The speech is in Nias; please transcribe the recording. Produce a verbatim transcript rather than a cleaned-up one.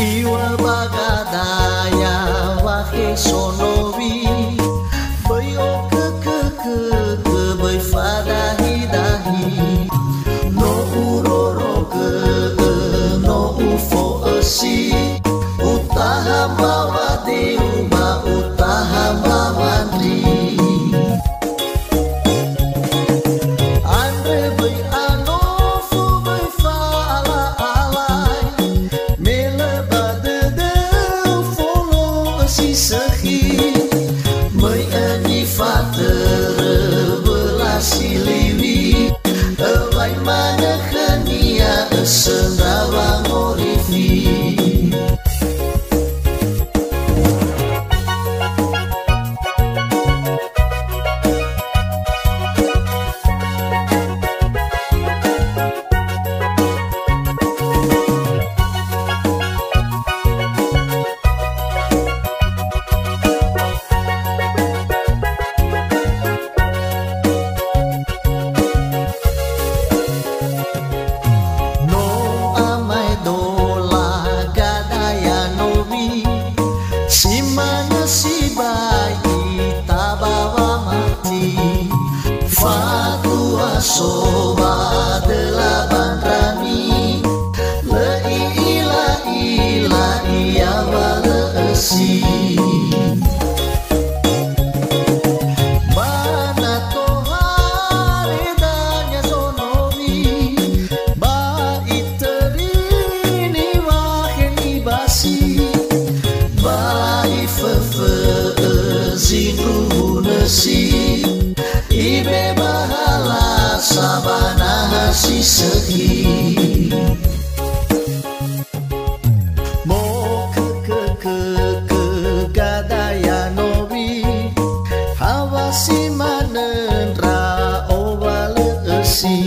Iwa ba gadaya wakhe sonowi, böi okökökökö, böi fadahidahi. No urorogö, no ufo'ösi, utaha mbawa deu ba utaha mbawa ndri. Andrö böi anofu, böi fa'ala'alai, me lö ba dödöu folo'ö si sökhi. Möi önifatörö wöla si liwi, öwai manö khönia ösö ndra wangorifi. No amaedola gadaya nowi, si manö sibai ita ba wamati. Fatua so ba döla ba ndrami, lö i'ila-ila ia wa lö ösi. Ba na tohare dania zonowi, ba itöri niwakhe nibasi, ba iföfö'ö zindruhu nösi, ibe ba halasa ba naha si sökhi. Mokökökökö gadaya nowi, hawa si manö ndra'o wa lö ösi.